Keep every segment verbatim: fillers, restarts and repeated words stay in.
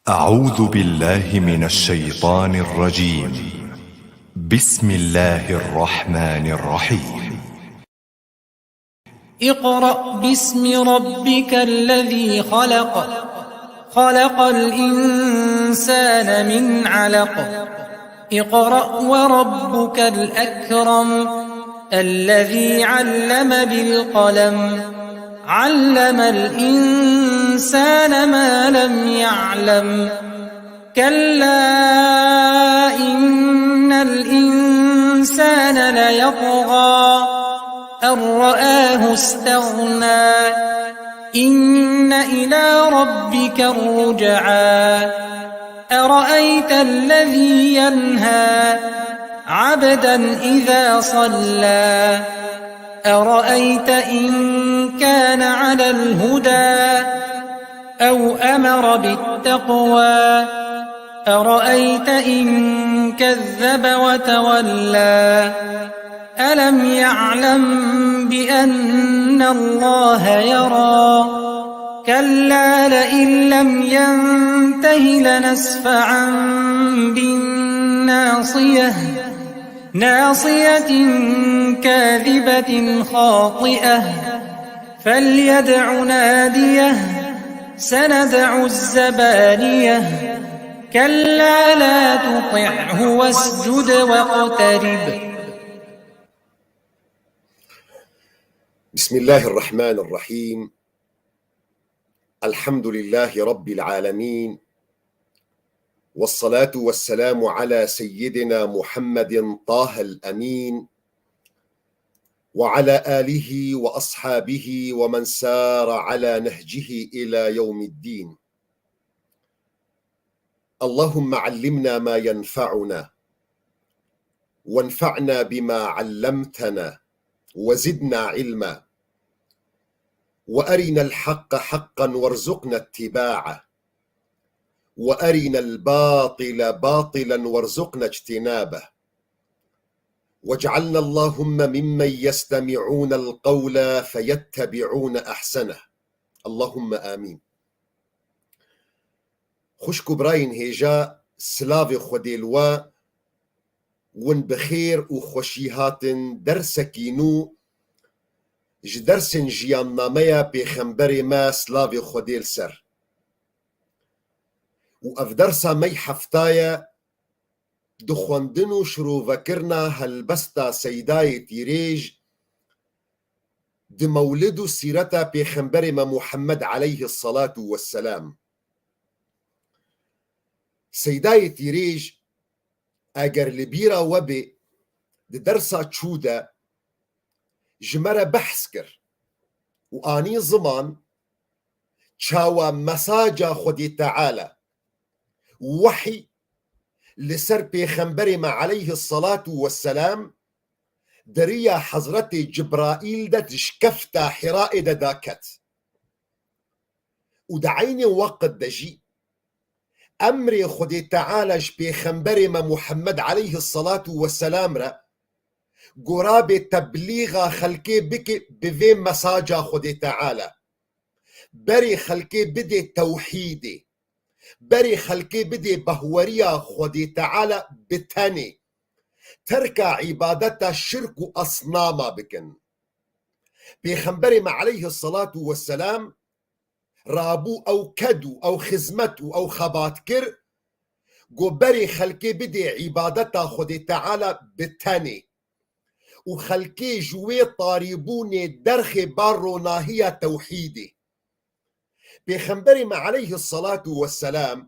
أعوذ بالله من الشيطان الرجيم. بسم الله الرحمن الرحيم. اقرأ باسم ربك الذي خلق. خلق الإنسان من علق. اقرأ وربك الأكرم. الذي علم بالقلم. علم الإنسان ما لم يعلم. كلا إن الإنسان ليطغى. أن رآه استغنى. إن إلى ربك الرجعى. أرأيت الذي ينهى. عبدا إذا صلى. أرأيت إن كان على الهدى. أو أمر بالتقوى. أرأيت إن كذب وتولى. ألم يعلم بأن الله يرى. كلا لئن لم ينته لنسفعا بالناصية. ناصية كاذبة خاطئة. فليدع ناديه. سندع الزبانية. كلا لا تطعه واسجد واقترب. بسم الله الرحمن الرحيم. الحمد لله رب العالمين. والصلاة والسلام على سيدنا محمد طه الأمين. وعلى آله وأصحابه ومن سار على نهجه إلى يوم الدين. اللهم علمنا ما ينفعنا. وانفعنا بما علمتنا. وزدنا علما. وأرنا الحق حقا وارزقنا اتباعه. وأرنا الباطل باطلا وارزقنا اجتنابه. واجعلنا اللهم ممن يستمعون القول فيتبعون أحسنه. اللهم آمين. Xwişk û birayên hêja, silavê Xwedê li we, win bi xêr û xweşî hatin dersekî nû ji dersên jiyannameya Pêxemberê me, silavê Xwedê li ser. Û ev dersa me yê hefta ye, di xwendin û şirovekirina helbesta Seydayê Tîrêj, di mewlid û sîreta Pêxemberê me Muhammed aleyhis salatu wesselam. Seydayê Tîrêj, eger li bîra we bê, di dersa çû de ji me re behs kir û anî ziman çawa mesaja Xwedê Teala, wehy, li ser Pêxemberê me aleyhis salatu wesselam di riya Hezretê Cibraîl de di şikefta Hîraê de daket. Û di eynê weqt de jî emrê Xwedê Teala ji Pêxemberê me Muhammed aleyhis salatu wesselam re, go rabê teblîxa xelkê bike bi vê mesaja Xwedê Teala. Berê xelkê bidê tewhîdê. Berê xelkê bidê behweriya Xwedê Teala bi tenê. Terka îbadeta şirk û esnama bikin. Pêxemberê me aleyhis salatu wesselam rabû ew ked û ew xizmet û ew xebat kir, go berê xelkê bidê îbadeta Xwedê Teala bi tenê û xelkê ji wê tarîbûnê derxê ba ronahiya tewhîdê. Pêxemberê me aleyhis salatu wesselam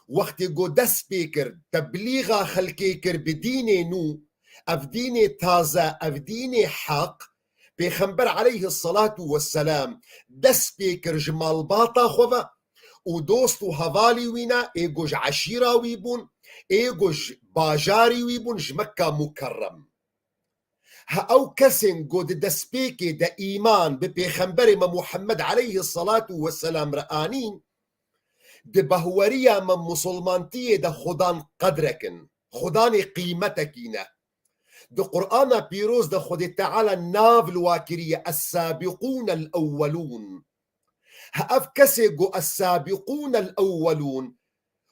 wextê go dest pê kir, teblîxa xelkê kir bi dînê nû, ev dînê taze, ev dînê heq, Pêxember aleyhis salatu wesselam dest pê kir ji malbata xwe ve û dost û hevalî wî ne, ê go ji eşîra wî bûn, ê go ji bajarî wî bûn, ji Mekka Mukerrem. Ha ew kesên ku di destpêkê de îman bi Pêxemberê me Muhammed aleyhis salatu wesselam re anîn, di bahweriya me musulmantiyê de Xudan qedrek in, Xudanê qîmetekî ne. Di Qur'ana pîroz de Xwedê Teala nav li wa kiriye, Es-Sabiqûn el-Ewwelûn. Ha ev kesê ku Es-Sabiqûn el-Ewwelûn,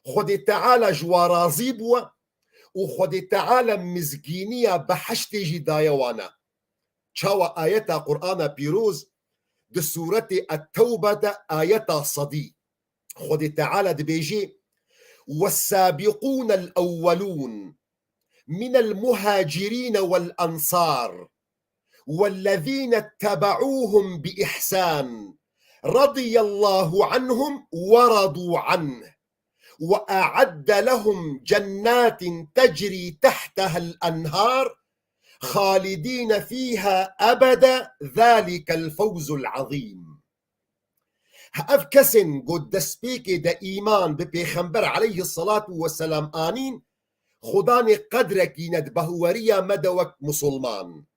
Xwedê Teala ji wa razî bûwe û Xwedê Teala mizgîniya behiştê jî daye wana. Çawa? Ayeta Qur'ana pîroz di sûretê Et-Tewbe de ayeta sedî. Xwedê Teala dibêjê: والسابقون الأولون من المهاجرين والأنصار والذين اتبعوهم بإحسان رضي الله عنهم ورضوا عنه وأعد لهم جنات تجري تحتها الأنهار خالدين فيها أبدا ذلك الفوز العظيم. Ev kesên ku destpêkê de îman bi Pêxember aleyhisselatu vesselam anîn, Xudanê qedrekî ne di behweriya me de wek musulman.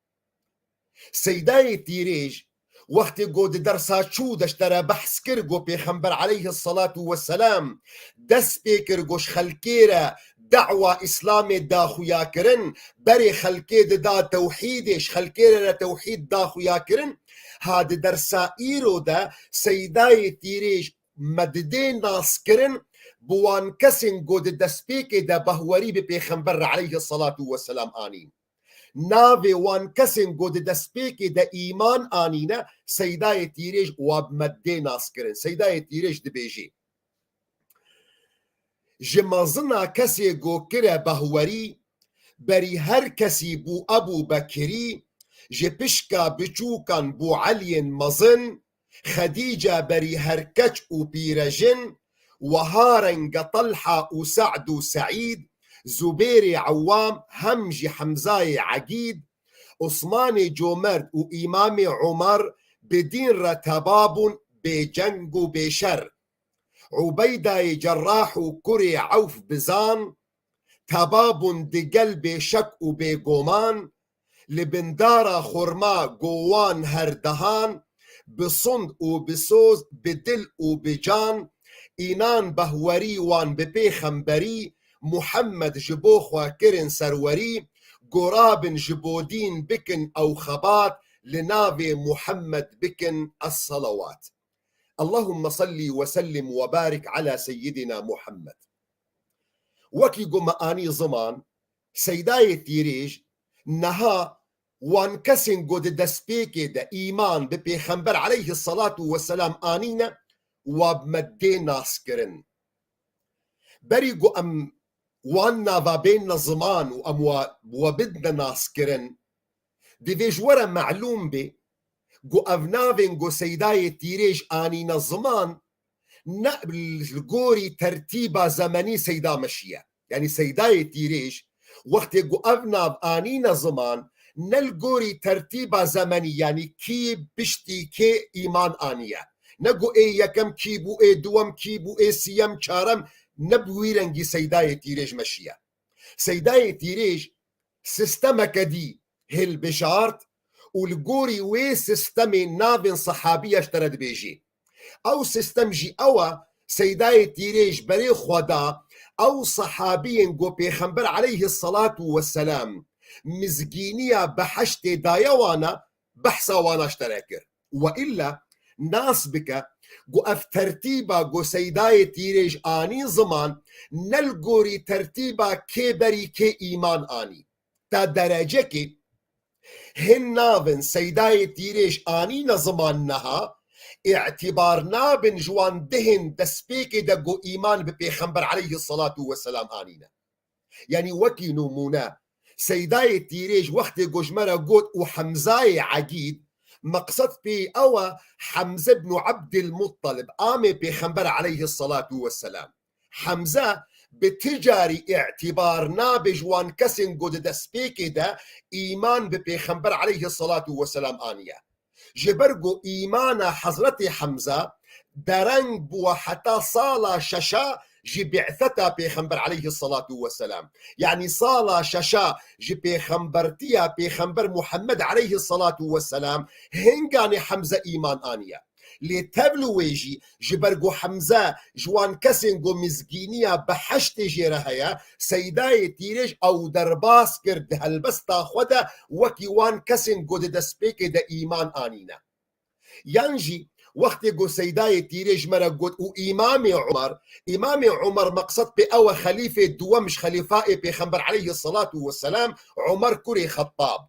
Seydayê Tîrêj, wextê ku di dersa çû de ji te re behs kir, ku Pêxember aleyhisselatu vesselam dest pê kir, ku ji xelkê re da'wa Îslamê daxuya kirin, berê xelkê dida tewhîdê, ji xelkê re re tewhîd daxuya kirin. Ha di dersa îro de Seydayê Tîrêj me didê naskirin bi wan kesên ku di destpêkê de behwerî bi Pêxember re aleyhisselatu vesselam anîn. Navê wan kesên ku di destpêkê de îman anîne, Seydayê Tîrêj wa bi me dê naskirin. Seydayê Tîrêj dibêjê: Ji mezina kesê ku kire behwerî, berî her kesî bû Ebû Bekirî, ji pişka biçûkan bû Eliyên mezin, Xedîce berî her keç û pîrejin, wiha renge Telha û Se'd û Se'îd, Zubêrê Ewam hem jî Hemzayê Egîd, Osmanê Comerd û Îmamê Omer bi dîn re teba bûn bê ceng û bê şer. Ubeydayê Cerrah û kurê Ewf bi zan, teba bûn digel bê şek û bê goman, li bin dara xurma gowan her dehan, bi sund û bi soz, bi dil û bi can, înan behwerî wan bi pêxemberî, Muhammed ji bo xwe kirin serwerî, gorabin ji bo dîn bikin ew xebat, li navê Muhammed bikin es-selawat. Allahümme salli ve sellim ve barik ala seyyidina Muhammed. Wekî ku me anî ziman, Seydayê Tîrêj niha wan kesên ku di destpêkê de îman bi Pêxember aleyhisselatu vesselam anîne, wa bi me dê naskirin. Berî ku em wan nava bênne ziman û em wa, wa bidne naskirin, divê ji we re melûm bê ku ev navên ku Seydayê Tîrêj anîne ziman, ne li gorî tertîba zemenî Seyda meşiye. Yanî Seydayê Tîrêj, wextê ku ev nav anîne ziman, ne li gorî tertîba zemenî, yanî kî piştî kê îman aniye. Ne ku ê yekem kî bû, ê duwem kî bû, ê siyem, çarem, ne bi wî rengî Seydayê Tîrêj meşiye. Seydayê Tîrêj sistemeke dî hilbijart û li gorî wê sistemê navên sehabiya ji te re dibêjî. Ew sistem jî ew e, Seydayê Tîrêj berê xwe da, ew sehabiyên ku Pêxember aleyhisselatu vesselam mizgîniya behiştê daye wana, behsa wana ji te re kir. Weîlla nas bike ku ev tertîba ku Seydayê Tîrêj anî ziman, ne li gorî tertîba kê berî kê îman anî. Ta derecekê hin navin Seydayê Tîrêj anîne ziman niha, îtibar nabin ji wan dihên destpêkê de ku îman bi Pêxember aleyhisselatu vesselam anîne. Yanî wekî nimûne, Seydayê Tîrêj wextê ku ji me re got û Hemzayê Egîd, meqsed pê ew e, Hemze ibn Ebdil Muttalib, amê Pêxember aleyhisselatu vesselam. Hemze bi ti carî îtibar nabe ji wan kesên ku di destpêkê de îman bi Pêxember aleyhisselatu vesselam aniye. Ji ber ku îmana Hezretê Hemze dereng bû heta sala şeşa ji bi'seta Pêxember aleyhisselatu vesselam. Yanî sala şeşa ji pêxembertiya Pêxember Muhammed aleyhisselatu vesselam hinganê Hemze îman aniye. Lê tev li wê jî, ji ber ku Hemze ji wan kesên ku mizgîniya behiştê jê re heye, Seydayê Tîrêj ew derbas kir di helbesta xwe de wekî wan kesên ku di destpêkê de îman anîne. Yan jî Wextê ku Seydayê Tîrê ji me re got û Îmamê Umar, Îmamê Umar meqsed pê ew e xelîfê duwem ji xelîfaê Pêxember aleyhisselatu vesselam, Umar kurê Xettab.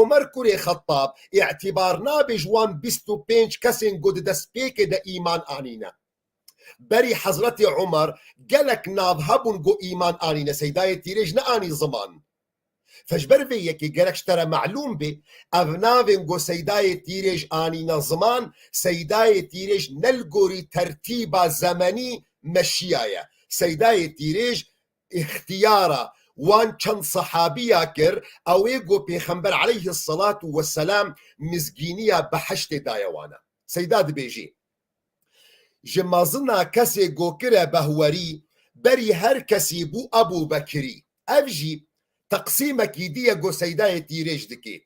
Umar kurê Xettab îtibar nabe ji wan bîst û pênc kesên ku di destpêkê de îman anîne. Berî Hezretê Umar gelek nav hebûn ku îman anîne, Seydayê Tîrê ji neanî ziman. Fe ji ber vê yekê gerek ji te re melûm bê, ev navên ku Seydayê Tîrêj anîne ziman, Seydayê Tîrêj ne li gorî tertîba zemenî meşiyaye. Seydayê Tîrêj îxtiyara wan çend sehabiya kir, ew ê ku Pêxember aleyhisselatu vesselam mizgîniya behiştê daye wana. Seyda dibêjî, Ji mezina kesê ku kire behwerî, berî her kesî bû Ebû Bekirî. Ev jî teqsîmekî dî ye ku Seydayê Tîrêj dike.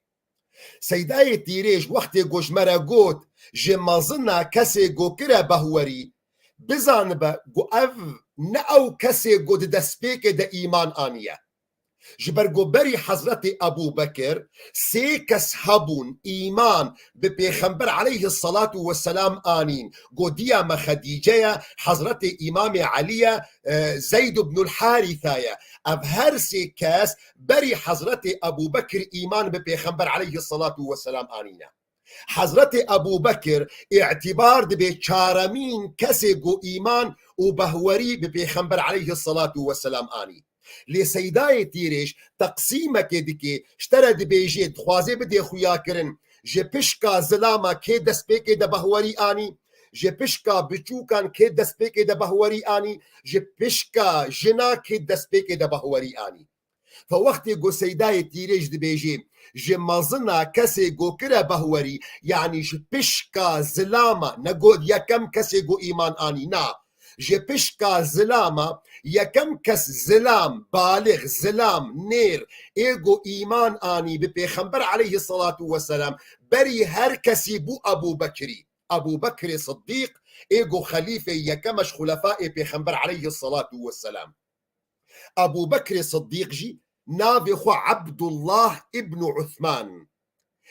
Seydayê Tîrêj wextê ku ji me re got, ji mezina kesê ku kire behwerî, bizanibe ku ev ne ew kesê ku di destpêkê de îman aniye. Ji ber ku berî Hezretê Ebû Bekir sê kes hebûn îman bi Pêxember aleyhisselatu vesselam anîn. Ku diya me Xedîce ye, Hezretê Îmamê Elî ye, e, Zeyd ibnul Harîtha ye. Ev her sê kes berî Hezretê Ebû Bekir îman bi Pêxember aleyhisselatu vesselam anîne. Hezretê Ebû Bekir îtibar dibe çaremîn kesê ku îman û behwerî bi Pêxember aleyhisselatu vesselam anî. Lê Seydayê Tîrêj teqsîmekê dike, ji te re dibêje, dixwaze bidê xuyakirin, ji pişka zilama kê destpêkê de behwerî anî, ji pişka biçûkan kê destpêkê de behwerî anî, ji pişka jina kê destpêkê de behwerî anî. Fe wextê ku Seydayê Tîrêj dibêje, ji mezina kesê ku kire behwerî, yanî ji pişka zilama, ne got yekem kesê ku îman anî, na. Ji pişka zilama, yekem kes zilam, balix, zilam, nêr, ê ku îman anî bi Pêxember aleyhisselatu vesselam, berî her kesî bû Ebû Bekirî. Ebû Bekirê Siddîq, ê ku xelîfê yekem e ji xulefaê Pêxember aleyhisselatu vesselam. Ebû Bekrê Siddîq jî navê xwe Ebdullah îbn Uthman.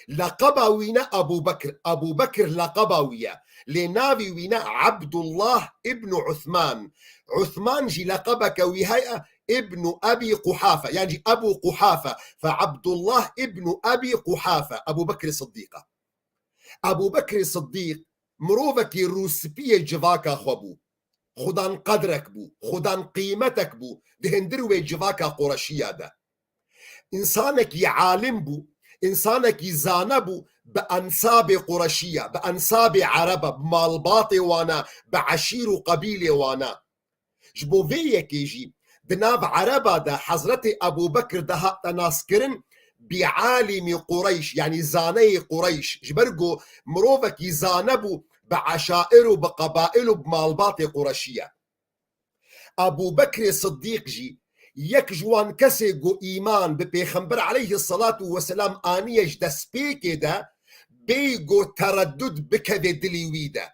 Leqeba wî ne Ebû Bekr. Ebû Bekr leqeba wî ye. Lê navê wî ne Ebdullah îbn Uthman. Uthman jî leqebeke wî heye, Îbn Ebî Quhafe. Yan jî Ebû Quhafe. Fe Ebdullah îbn Ebî Quhafe. Ebû Bekrê Siddîq e. Ebû Bekrê Siddîq mirovekî rûspiyê civaka xwe bû. Xudan qedrek bû, xudan qîmetek bû di hundir wê civaka Qureşiya de. Însanekî alim bû, însanekî zane bû, bi ensabê Qureşiya, bi ensabê Ereba, bi malbatê wana, bi eşîr û qebîlê wana. Ji bo vê yekê jî di nav Ereba de Hezretê Ebû Bekir dihate naskirin bi alîmî Qureyş, yanî zaneyê Qureyş, ji ber ku mirovekî zane bû bi eşair û bi qebail û bi malbatê Qureşiye. Ebû Bekrê Siddîq jî yek ji wan kesê ku îman bi Pêxember aleyhisselatu vesselam aniye ji destpêkê de bêyî ku tereddud bikeve dilî wî de.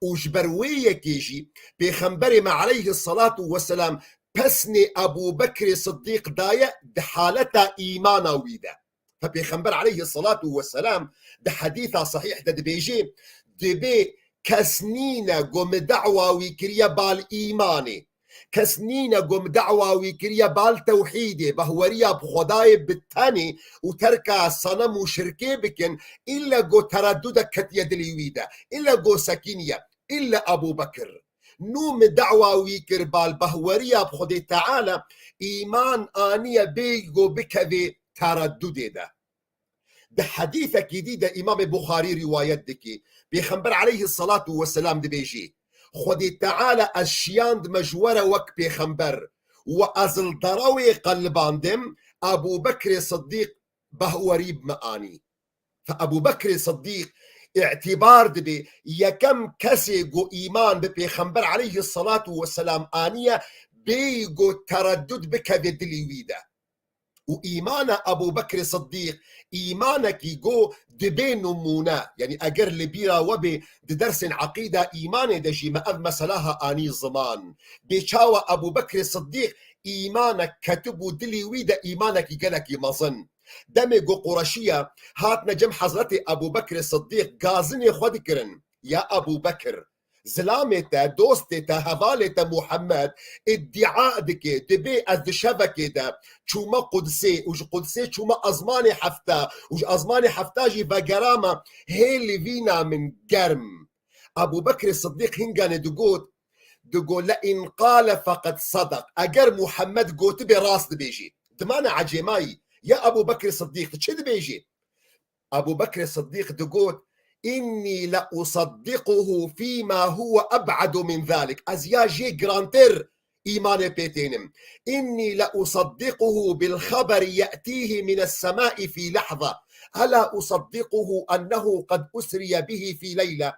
Û ji ber wê yekê jî Pêxemberê me aleyhisselatu vesselam pesnê Ebû Bekrê Siddîq daye di haleta îmana wî de. Fe Pêxember aleyhisselatu vesselam di hedîsa sehîh de dibêje, dibê kes nîne ku min dawa wî kiriye bal îmanê. Kes nîne ku min dawa wî kiriye bal tewhîdê, behweriya bi Xwedayê bi tenê û terka senem û şirkê bikin, îlle ku tereddudek ketiye dilê wî de, îlle ku sekiniye, îlle Ebû Bekir. Nû min dawa wî kir bal behweriya bi Xwedê Teala, îman aniye bêyî ku bikevê tereddudê de. Di hedîsekî dî de Îmamê Buxarî rîwayet dike. Pêxember aleyhisselatu vesselam dibêjî, Xwedê Teala ez şiyandime ji we re wek pêxember û ez li dera wê qelibandim, Ebû Bekrê Siddîq behwerî bi me anî. Fe Ebû Bekrê Siddîq îtîbar dibe yekem kesê ku îman bi Pêxember aleyhisselatu vesselam aniye, bêyî ku tereddud bikeve dilî wî de. Û îmana Ebû Bekrê Siddîq, îmanekî go dibê nimûne, yanî eger li bîra we bê, di dersên eqîda îmanê de jî me ev mesela ha anî ziman. Bê çawa Ebû Bekrê Siddîq îmanek ketibû dilî wî de, îmanekî gelekî mezin. Demê go Qureşiya hatine cem Hezretê Ebû Bekrê Siddîq gazinê xwe dikirin. ya Ebû Bekir, zilamê te, dostê te, hevalê te Muhammed îdîa dike, dibê ez di şevekê de çûme Qudsê û ji Qudsê çûme ezmanê hefta û ji ezmanê hefta jî vegerame hê li vîna min germ. Ebû Bekrê Siddîq hinganê digot, digo, "Le in qale feqed sadaq." Eger Muhammed gotibê rast dibêjî. Dimane ecêmayî, ya Ebû Bekrê Siddîq, tu çi dibêjî? Ebû Bekrê Siddîq digot, "Înnî le usaddiquhu fîma huwe eb'adu min zalik." Ez ya jê girantir îmanê pê tênim. "Înnî le usaddiquhu bil xeberi ye'tîhi mines semai fî lehza. Ela usaddiquhu ennehu qed usriye bihi fî leyle."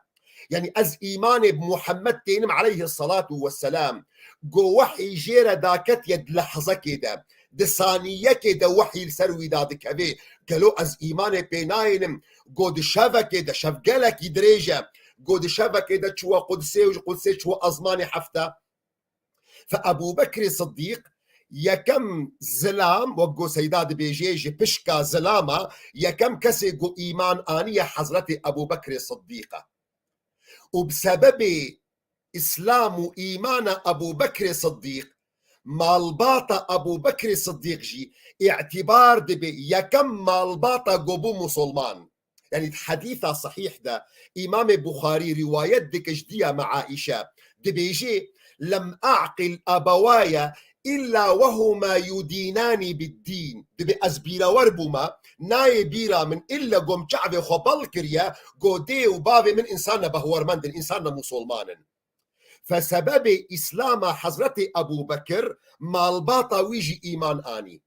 Yani ez îmanê bi Muhammed tênim aleyhissalatu vesselam. Go wehî jê re daketiye di lehzekê de, di saniyekê de wehî li ser wî dadikevê. Gelo ez îmanê pê nayênim? Go di şevekê de, şev gelekî dirêj e, go di şevekê de çûwe Qudsê û ji Qudsê çûwe ezmanê hefta. Fe Ebû Bekrê Siddîq yekem zilam, wek go Seyda dibêjê, ji pişka zilama yekem kesê ku îman aniye Hezretê Ebû Bekrê Siddîq e. Û bi sebebê Îslam û îmana Ebû Bekrê Siddîq, malbata Ebû Bekrê Siddîq jî îtîbar dibe yekem malbata ku bû musulman. Yani di hedîsa sahîh de Îmamê Buxarî rîwayet dike ji diya me Aîşe, dibêjê, "Lem a'qil ebewaye illa wehuma yudînanî bid-dîn." Dibê ez bîrewer bûme, nayê bîra min, îlle gom çavê xwe bal kiriye, go dê û bavê min însan ne behwermend in, însan ne musulman in. Fe sebebê Îslama Hezretê Ebû Bekir, malbata wî jî îman anî.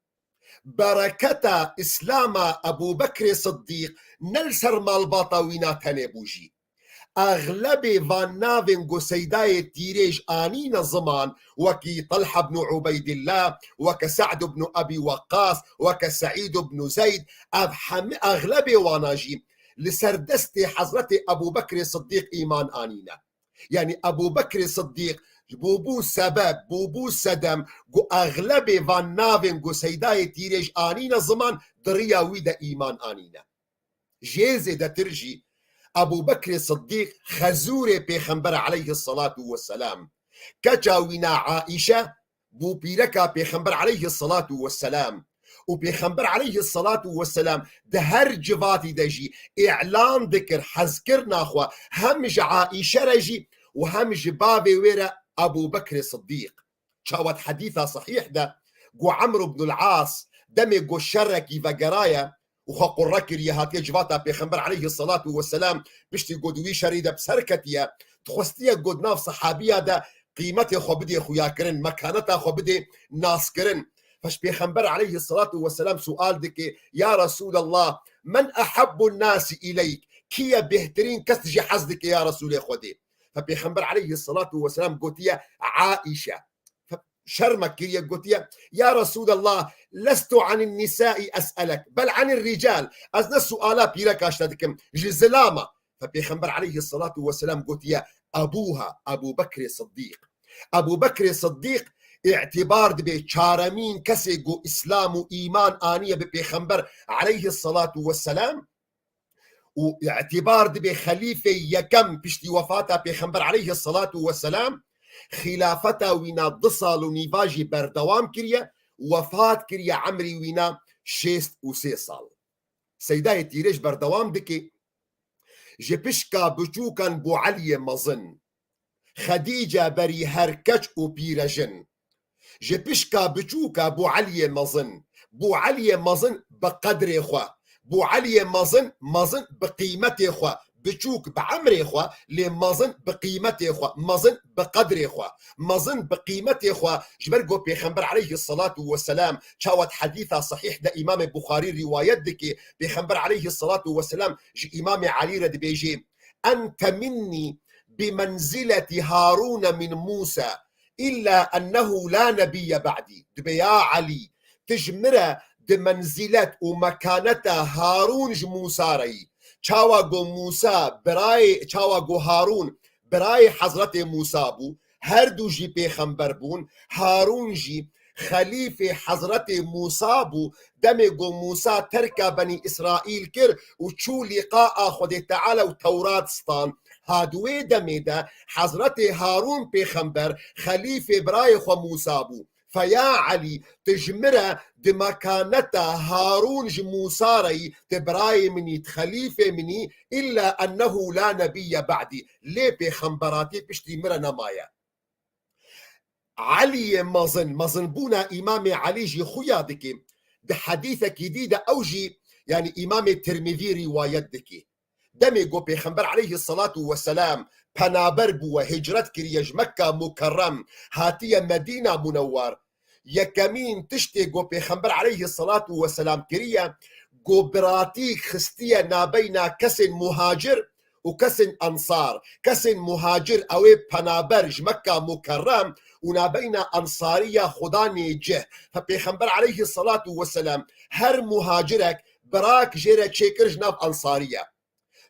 Bereketa Îslama Ebû Bekrê Siddîq ne li ser malbata wîna tenê bû jî. Exlebê van navên ku Seydayê Tîrêj anîne ziman, wekî Talha ibn Ubeydillah, weke Se'd ibn Ebî Weqqas, weke Seîd ibn Zeyd, ev hemî exlebê wana jî li ser destê Hezretê Ebû Bekrê Siddîq îman anîne. Yani Ebû Bekrê Siddîq bûbû sebeb, bûbû sedem ku exlebê van navên ku Seydayê Tîrêj anîne ziman, di riya wî de îman anîne. Jê zêdetir jî Ebû Bekrê Siddîq xezûrê Pêxember aleyhissalatu vesselam, keça wîna Aîşe, bû pîreka Pêxember aleyhissalatu vesselam. Û Pêxember aleyhissalatu vesselam di her civatî de jî îlan dikir hezkirina xwe hem ji Aîşe re jî û hem ji bavê wê re Ebû Bekrê Siddîq. Çawa di hedîsa sahîh de ku Emr ibnul As demê ku şerekî vegeraye û xwe qurre kiriye, hatiye civata Pêxember aleyhissalatu vesselam, piştî ku di wî şerî de bi ser ketiye, dixwestiye ku di nav sehabiya de qîmetê xwe bidê xuyakirin, mekaneta xwe bidê naskirin. Fe ji Pêxember aleyhissalatu vesselam sual dike, "Ya Resûlallah, men ehabbun nasi ileyk?" Kî ye bêhtirîn kes ji hez dike ya Resûlê Xwedê? Fe Pêxember aleyhissalatu vesselam gotiye, "Aîşe." Fe şermek kiriye, gotiye, "Ya Resûlallah, lestu anin nisai es'elek, bel anir rical." Ez ne suala pîreka ji te dikim, ji zilama. Fe Pêxember aleyhissalatu vesselam gotiye, "Ebûha, Ebû Bekrê Siddîq." Ebû Bekrê Siddîq îtîbar dibe çaremîn kesê ku Îslam û îman aniye bi Pêxember aleyhissalatu vesselam û îtîbar dibe xelîfê yekem piştî wefata Pêxember aleyhissalatu vesselam, xîlafeta wîna du sal û nîva jî berdewam kiriye, wefat kiriye emrî wîna şêst û sê sal. Seydayê Tîrêj berdewam dike, "Ji pişka biçûkan bû Eliyê mezin, Xedîce berî her keç û pîrejin. Ji pişka biçûka bû Eliyê mezin, bû Eliyê mezin bi qedrê xwe, bû Eliyê mezin, mezin bi qîmetê xwe, biçûk bi emrê xwe, lê mezin bi qîmetê xwe, mezin bi qedrê xwe, mezin bi qîmetê xwe." Ji ber ku Pêxember aleyhissalatu vesselam, çawa di hedîsa sahîh de Îmamê Buxarî rîwayet dike, Pêxember aleyhissalatu vesselam ji Îmamê Elî re dibêje, "Ente minnî bi menzileti Harûne min Mûsa, illa ennehu la nebiyye ba'dî." Dibe, "Ya Elî, tu ji min re di menzilet û mekaneta Harûn ji Mûsa re yî." Çawa ku Mûsa birayê, çawa ku Harûn birayê Hezretê Mûsa bû, her du jî pêxember bûn, Harûn jî xelîfê Hezretê Mûsa bû. Demê ku Mûsa terka Benî Îsraîl kir û çû lîqaa Xwedê Teala û Tewrat stand, Ha di wê demê de Hezretê Harûn pêxember xelîfê birayê xwe Mûsa bû. Feya Elî, tu ji min re di mekaneta Harûn ji Mûsa re yî, tu birayê min î, tu xelîfê min î, illa ennehu la nebiyye ba'dî. Lê pêxemberatî piştî min re nemaye. Eliyê mezin, mezinbûna Îmamê Elî jî xuya dike. Di hedîsekî dî de ew jî, yanî Îmamê Tirmizî rîwayet dike. Demê ku Pêxember aleyhî selatu weselam penaber bûye, hicret kiriye ji Mekka Mukerrem, hatiye Medîna Munewwer, yekemîn tiştê ku Pêxember aleyhî selatu weselam kiriye, ku biratîk xistiye nabeyna kesên muhacir û kesên ensar. Kesên muhacir ew ê penaber ji Mekka Mukerrem û nabeyna ensariya xudanê cih. Fe Pêxember aleyhî selatu weselam her muhacirek birak jê re çêkir ji nav ensariye.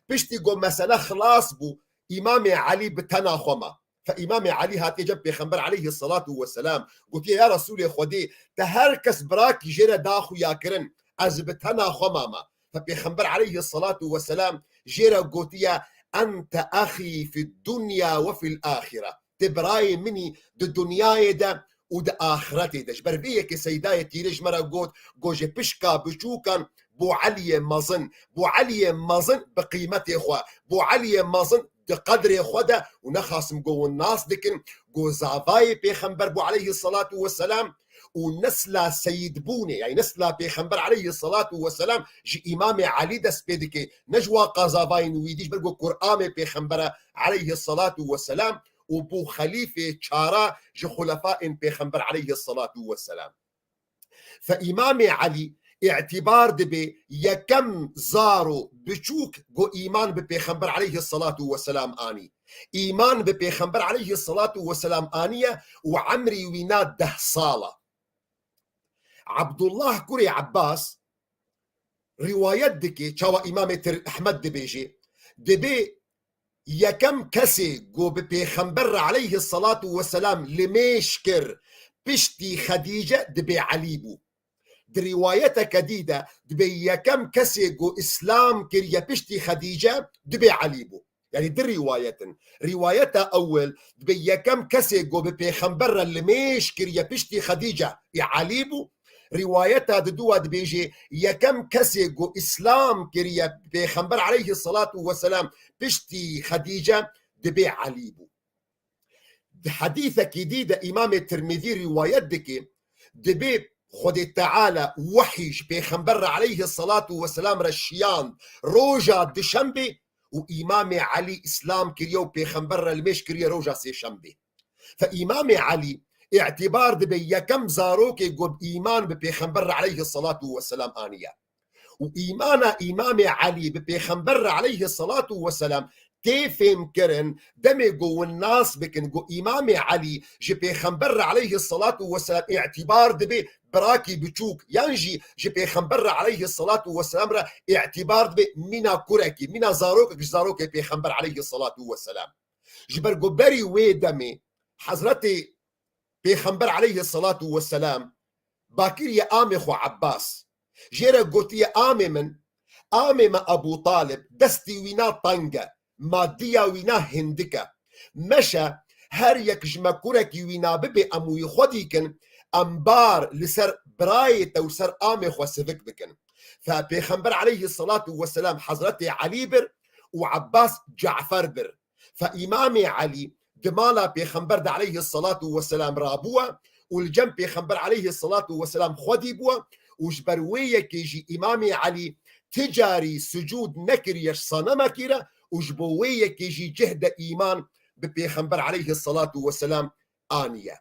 Piştî ku mesele xilas bû, Îmamê Elî bi tena xwe ma. Fe Îmamê Elî hatiye cem Pêxember aleyhî selatu weselam, gotiye, ya Resûlê Xwedê, te her kes birakî jê re da xuya kirin, ez bi tena xwe mama. Fe Pêxember aleyhî selatu weselam jê re gotiye, ente axî fid dunya we fil axire. Ti birayê min î di dinyayê de û di axiretê de. Ji ber vê yekê Seydayê Tîrê ji me re got, got, ji pişka biçûkan bo Eliyê mezin, bo Eliyê mezin bi qîmetê xwe, bo Eliyê mezin di qedrê xwe de û nexasim got hûn nas dikin, got zavayê Pêxember bû aleyhî selatu weselam û nesla seyidbûnê, yanî nesla Pêxember aleyhî selatu weselam ji Îmamê Elî dest pê dike, ne ji waqa zavayên wî dî, ji ber got kuramê Pêxembere aleyhî selatu weselam û bû xelîfê çara ji xulefaên Pêxember aleyhî selatu weselam. Fe Îmamê Elî îtîbar dibe yekem zaro biçûk ku îman bi Pêxember aleyhî selatu weselam anî. Îman bi Pêxember aleyhî selatu weselam aniye û emrî wî na deh sal e. Abdullah kurê Ebbas rîwayet dike, çawa Îmamê Tir-, Ehmed dibêje, dibê yekem kesê ku bi Pêxember re aleyhî selatu weselam limêj kir piştî Xedîce dibê Elî bû. Di rîwayeteke dî de dibê yekem kesê ku Îslam kiriye piştî Xedîce dibê Elî bû. Yanî di rîwayet in. Rîwayeta ewil dibê yekem kesê ku bi Pêxember re limêj kiriye piştî Xedîce ê Elî bû. Rîwayeta diduwa dibêje, yekem kesê ku Îslam kiriye Pêxember aleyhî selatu weselam piştî Xedîce dibê Elî bû. Di hedîsekî dî de Îmamê Tirmizî rîwayet dike, dibê Xwedê Teala wehî ji Pêxember re aleyhî selatu weselam re şiyand roja duşembê û Îmamê Elî Îslam kiriye û Pêxember re limêj kiriye roja sêşembê. Fe Îmamê Elî îtîbar dibe yekem zarokê ku îman bi Pêxember re aleyhî selatu weselam aniye. Û îmana Îmamê Elî bi Pêxember re aleyhî selatu weselam tê fêhm kirin, demê ku hûn nas bikin ku Îmamê Elî ji Pêxember re aleyhî selatu weselam îtîbar dibe birakî biçûk, yan jî ji Pêxember re aleyhî selatu weselam re îtîbar dibe mîna kurekî, mîna zarokek ji zarokê Pêxember aleyhî selatu weselam. Ji ber ku berî wê demê Hezretê Pêxember aleyhî selatu weselam ba kiriye amê xwe Ebbas. Jê re gotiye, amê min, amê me Ebû Talib, destî wî na teng e, madiya wî na hindik e. Meşe, her yek ji me kurekî wî na bibe, em wî xwe dîkin, em bar li ser birayê te û ser amê xwe sivik bikin. Fe Pêxember aleyhî selatu weselam Hezretê Elî bir û Ebbas Cafer bir. Fe Îmamê Elî di mala Pêxember de aleyhî selatu weselam rabûye û li cem Pêxember aleyhî selatu weselam xwedî bûye û ji ber wê yekê jî Îmamê Elî ti carî sucûd nekiriye ji senemekî re û ji bo wê yekê jî cihde îman bi Pêxember aleyhî selatu weselam aniye.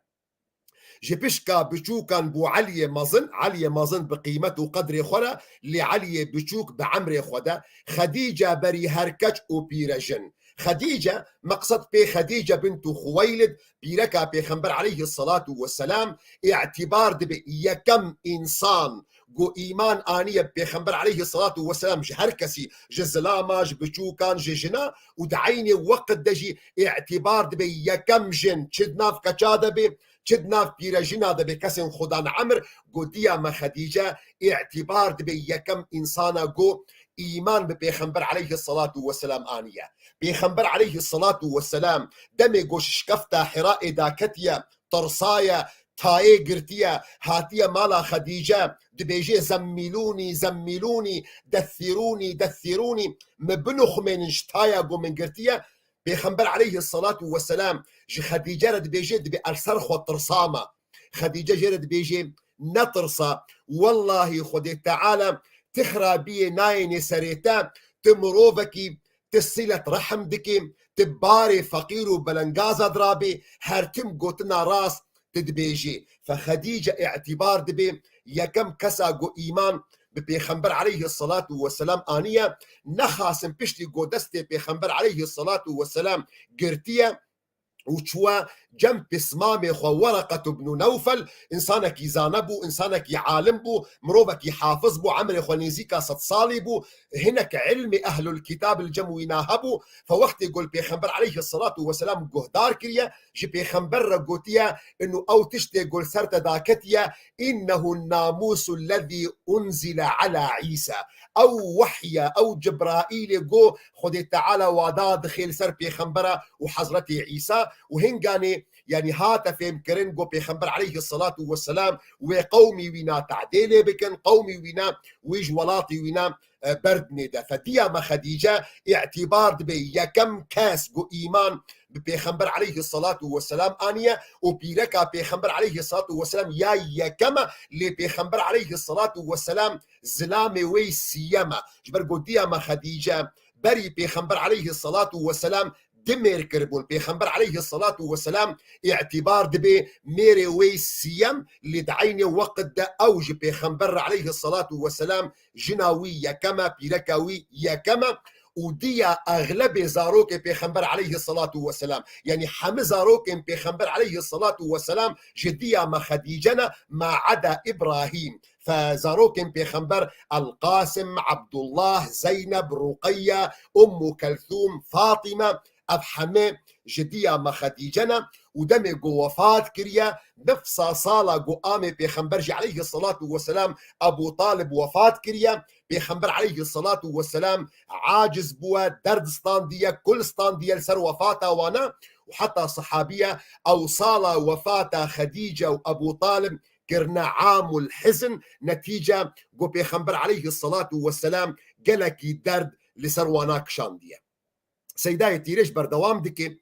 Ji pişka biçûkan bû Eliyê mezin, Eliyê mezin bi qîmet û qedrê xwe re, lê Eliyê biçûk bi emrê xwe de, Xedîce berî her keç û pîrejin. Xedîce, meqsed pê Xedîce bintu Xuweylid, pîreka Pêxember aleyhî selatu weselam, îtîbar dibe yekem însan ku îman aniye bi Pêxember aleyhî selatu weselam ji her kesî, ji zilama, ji biçûkan, ji jina û di eynê weqt de jî îtîbar dibe yekem jin, çi di nav keça de be, çi di nav pîrejina de bê kesên xwedan emir, got diya me Xedîce îtibar dibe yekem însana ku îman bi Pêxember aleyhisselatu vesselam aniye. Pêxember aleyhisselatu vesselam demê ku ji şikefta Hiraê daketiye, tirsaye, tayê girtiye, hatiye mala Xedîce, dibêje: "Zemmîlûnî, zemmîlûnî, dethîrûnî, dethîrûnî, min binuxumênin ji taya ku min girtiye." Pêxember aleyhisselatu vesselam ji Xedîce re dibêje, dibê ez ser xwe tirsama. Xedîce jê re dibêje: "Netirsa, wellahî Xwedê Teala ti xirabiyê nayênê serê te, ti mirovekî, ti silet rehm dikê, ti barê feqîr û belengaza dirabê, her tim gotina rast ti dibêjê." Fe Xedîce îtibar dibê yekem kesa ku îman bi Pêxember aleyhisselatu vesselam aniye, nexasin piştî ku destê Pêxember aleyhisselatu vesselam girtiye û çûye cem pismamê xwe Wereqet ibn Newfel, însanekî zane bû, însanekî alim bû, mirovekî hafiz bû, emrê xwe nêzîka sed salî bû, hinek ilmê ehlul kitab li cem wîna hebû. Fe wextê ku li Pêxember aleyhisselatu vesselam guhdar kiriye, ji Pêxember re gotiye, inu ew tiştê ku li ser te daketiye, "Innehu namusu lezî unzile ala Îsa." Ew wehy e, ew Cibraîlê ku Xwedê Teala wa da dixê li ser Pêxembera û Hezretê Îsa û hinganê, yanî hate fêmkirin ku Pêxember aleyhisselatu vesselam wê qewmî wîna tehdê lê bikin, qewmî wîna wî ji welatî wîna, e, berdinê de. Fe diya me Xedîce îtibar dibe yekem kes ku îman bi Pêxember aleyhisselatu vesselam aniye û pîreka Pêxember aleyhisselatu vesselam ya yekem e, lê Pêxember aleyhisselatu vesselam zilamê wê siyem e. Ji ber ku diya me Xedîce berî Pêxember aleyhisselatu vesselam du mêr kiribûn. Pêxember aleyhisselatu vesselam îtibar dibe mêrê wê siyem, lê di eynê weqt de ew ji Pêxember re aleyhisselatu vesselam jina wî yekem e, pîreka wî yekem e û diya exlebê zarokê Pêxember aleyhisselatu vesselam, yanî hemî zarokên Pêxember aleyhisselatu vesselam ji diya me Xedîce ne, ma eda Îbrahîm. Fe zarokên Pêxember, El-Qasim, Abdullah, Zeyneb, Ruqeyye, Ummu Kelthûm, Fatîme, ev heme ji diya me Xedîce ne û demê ku wefat kiriye, nifsa sala ku amê Pêxember jî aleyhisselatu vesselam Ebu Talib wefat kiriye, Pêxember aleyhisselatu vesselam aciz bûye, derd standiye, kul standiye li ser wefata wan e û heta sehabiye ew sala wefata Xedîce û Ebu Talib kirine amul hizn, netîce ku Pêxember aleyhisselatu vesselam gelekî derd li ser wana kişandiye. Seydayê Tîrêj berdewam dike,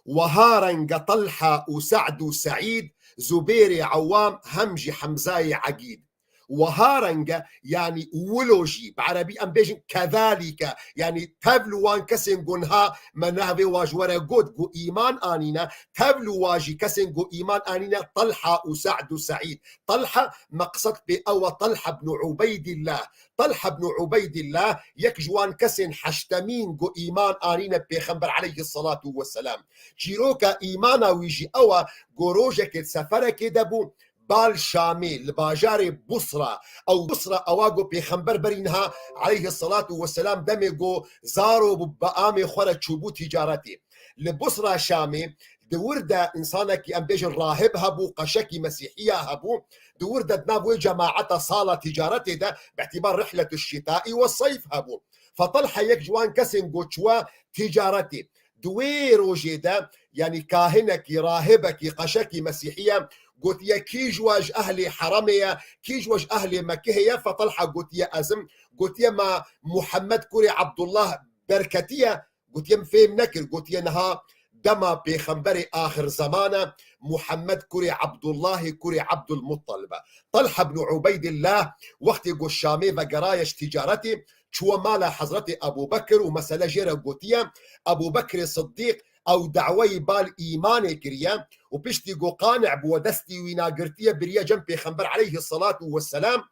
Wiha renge Telha û Se'd û Se'îd, Zubêrê Ewam hem jî Hemzayê Egîd. Wiha renge, yanî wilo jî, bi erebî em bêjin kezalîke, yanî tev li wan kesên ku niha me navê wa ji we re got ku îman anîne, tev li wa jî kesên ku îman anîne Telha û Se'd û Se'îd. Telha, meqsed pê ew e, Telha ibn Ubeydillah. Telha ibn Ubeydillah yek ji wan kesên heştemîn ku îman anîne Pêxember aleyhisselatu vesselam. Çîroka îmana wî jî ew e ku rojekê di seferekê de bû, bal Şamê, li bajarê Busra. Ew Busra ewa ku Pêxember berî niha aleyhisselatu vesselam demê ku zaro bû bi amê xwe re çûbû tîcaretê. Li Busra Şamê di wir de însanekî, em bêjin, rahib hebû, qeşekî mesîhiya hebû. Di wir de di nav wê cemaeta sala tîcaretê de, bi îtibar rihletu şîtaî we seyf hebû. Fe Telha yek ji wan kesên ku çûye tîcaretê. Di wê rojê de, yanî kahinekî, rahibekî, qeşekî mesîhiye, gotiye, kî ji we ji ehlê heremê ye, kî ji we ji ehlê Mekihê ye? Fe Telha gotiye, ez im. Gotiye, ma Muhammed kurê Abdullah derketiye? Gotiye, min fêm nekir. Gotiye, niha dema pêxemberê axir zeman e, Muhammed kurê Abdullahê kurê Abdulmuttalib e. Telha ibn Ubeydillah wextê ku Şamê vegeraye ji tîcaretê, çûye mala Hezretê Ebû Bekir û mesele jê re gotiye. Ebû Bekirê Siddîq ew daweyî bal îmanê kiriye û piştî ku qani'bûye, destî wîna girtiye, biriye cem Pêxember aleyhisselatu vesselam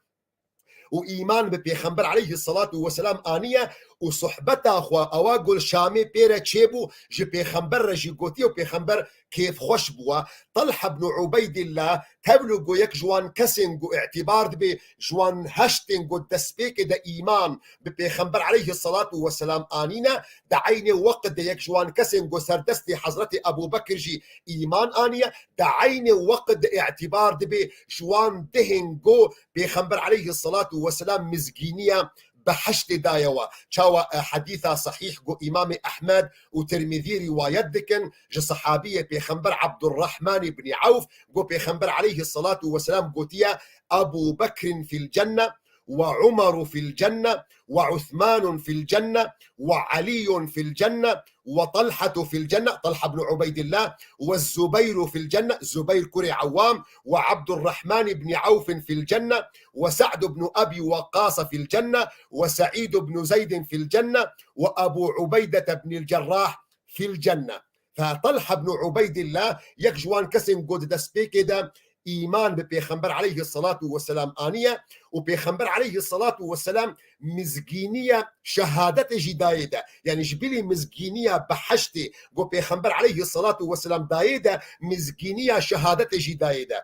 û îman bi Pêxember aleyhisselatu vesselam aniye û sohbeta xwe ewa ku li Şamê pê re çêbû, ji Pêxember re jî gotiye û Pêxember kêfxweş bûye. Telha ibn Ubeydillah Tevlû ku yek ji wan kesên ku îtîbar dibe ji wan heştên ku destpêkê de îman bi Pêxember aleyhisselatu vesselam anîne, di eynê weqt de yek ji wan kesên ku ser destê Hezretê Ebû Bekir jî îman aniye, di eynê weqt de îtîbar dibe ji wan dehên ku Pêxember aleyhisselatu vesselam mizgîniye behiştê daye we. Çawa, e, hedîsa sehîh ku Îmamê Ehmed û Tirmizî rîwayet dikin ji sehabiyê Pêxember Ebdurrahman ibnî Ewf, ku Pêxember aleyhisselatu vesselam gotiye, "Ebu Bekrin fil cenne, ve Umaru fil cenne, ve Uthmanun fil cenne, ve Aliyun fil cenne, ve Talhatu fil cenne", Talha ibn Ubeydillah, "ve Zubeyru fil cenne", Zubeyr kurê Ewam, "ve Abdurrahman ibn Awfin fil cenne, ve Sa'd ibn Abi Waqqas fil cenne, ve Sa'id ibn Zeydin fil cenne, ve Ebu Ubeyde ibn el-Cerrah fil cenne." Fe Talha ibn Ubeydillah yek ji wan kesên ku di destpêkê de îman bi Pêxember aleyhisselatu vesselam aniye û Pêxember aleyhisselatu vesselam mizgîniye şehadetê jî dayê de. Yani ji bilî mizgîniya behiştê ku Pêxember aleyhisselatu vesselam dayê de, mizgîniya şehadetê jî dayê de.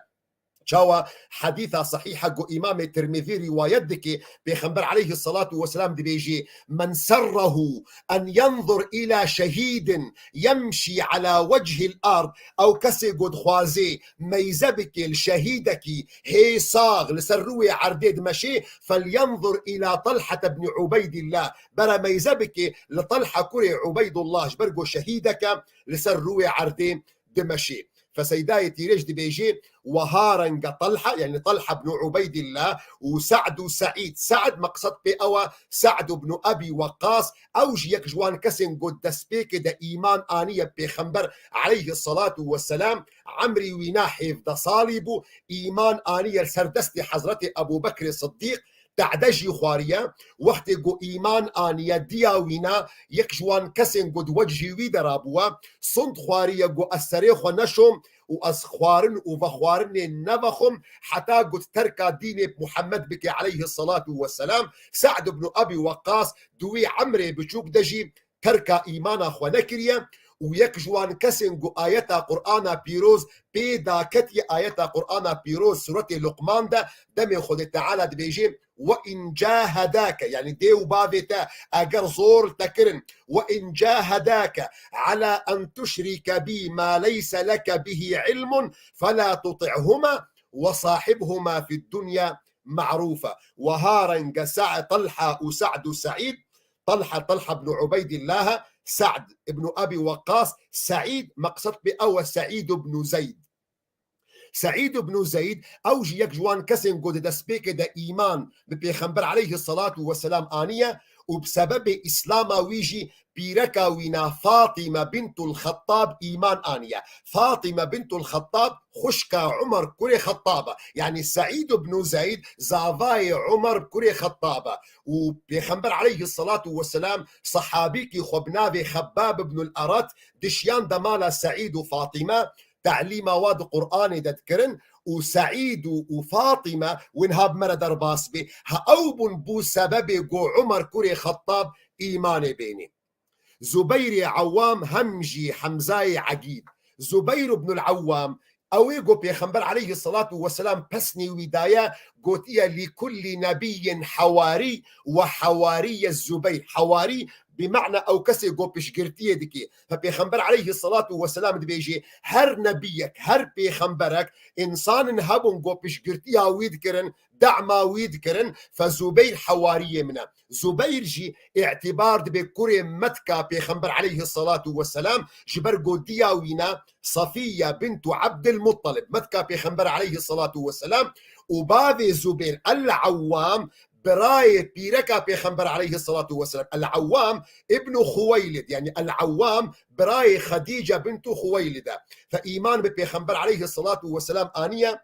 Çawa? Hedîsa sehîha ku Îmamê Tirmizî rîwayet dike, Pêxember aleyhisselatu vesselam dibêjê, "Men serrehu en yenzur ila şehîdin yemşî ala wechil ard", ew kesê ku dixwazê meyze bike li şehîdekî hê sax li ser rûyê erdê dimeşê, "Fel yenzur ila Talhete bni Ubeydillah", bere meyze bike li Talha kurê Ubeydullah, ji ber ku şehîdeke li ser rûyê erdê dimeşê. Feseydayê tîrêj dibêjê, "Weha renge Talha", yani Talha ibn Ubeydillah û Sa'd û Sa'id. Sa'd meqsed pê ew e, Sa'd ibn Abi Waqqas, ew jî yek ji wan kesên ku destpêkê de îman aniye Pêxember aleyhisselatu vesselam, emrî wîna hevdeh salî bû, îman aniye ser destê Hezretê Ebu Bekrê Siddîq, te'de jî xwariye, wextê ku îman aniye diya wîna, yek ji wan kesên ku di wecihî wî de rabûye, sund xwariye ku ez serê xwe neşom û ez xwarin û vexwarinê nevexwim, heta ku terka dînê Muhammed bike aleyhisselatu vesselam. Sa'd ibn Abi Waqqas di wî emrê biçûk de jî terka îmana xwe nekiriye û yek ji wan kesên ku ayeta Qur'ana pîroz pê daketiye, ayeta Qur'ana pîroz suretê Luqman de demê Xwedê Teala dibêje, "Ve in cahedake", yani dê û bavê te eger zor li te kirin, "ve in cahedake ala en tuşrike bi ma leyse leke bihi ilmun fela tuti'huma ve sahibhuma fid dunya ma'rufa." Weha renge Sa-, Talha û Sa'd û Sa'id, Talha, Talha ibn Ubeydillah, Sa'd ibn Abi Waqqas, Sa'id, meqsed pê ew e Sa'id ibn Zeyd. Sa'id ibn Zeyd, ew jî yek ji wan kesên ku di destpêkê de îman bi Pêxember aleyhisselatu vesselam aniye û bi sebebê Îslama wî jî pîreka wîna Fatîme bintul Xettab îman aniye. Fatîme bintul Xettab xwişka Umer kurê Xettab e. Yanî Seîd ibn Zeyd zavayê Umer kurê Xettab e. Û Pêxember aleyhisselatu vesselam sehabîkî xwe bi navê Xebbab ibn al-Arat dişiyan de mala Seîd û Fatîme, telîma wa di Qur'anê de dikirin û Seîd û, û Fatîme win ha bi me re derbas bê. Ha ew bûn bû sebebê ku Umer kurê Xettab îmanê bênê. Zubeyrê Ewam hem jî Hemzayê Egîd. Zubeyr ibnul Ewam, ew ê ku Pêxember aleyhisselatu vesselam pesnê wî daye, gotiye, "Lî kullî nebiyyin hewarî ve hewariye Zubeyr." Hewarî bi mena ew kesê ku piştgirtiyê dike. Fe Pêxember aleyhisselatu vesselam dibêje, her nebiyek, her pêxemberek, însanin hebûn ku piştgirtiya wî dikirin, dema wî dikirin, fe Zubeyr hewariyê min e. Zubeyr jî îtibar dibe kurê metka Pêxember aleyhisselatu vesselam, ji ber ku diya wî ne Safiye bintu Abdil Muttalib, metka Pêxember aleyhisselatu vesselam, û bavê Zubeyr El-Ewwam, birayê pîreka Pêxember aleyhisselatu vesselam, El-Ewwam ibnu Xuweylid, yani El-Ewwam birayê Xedîce bintu Xuweylid e. Fe îman bi Pêxember aleyhisselatu vesselam aniye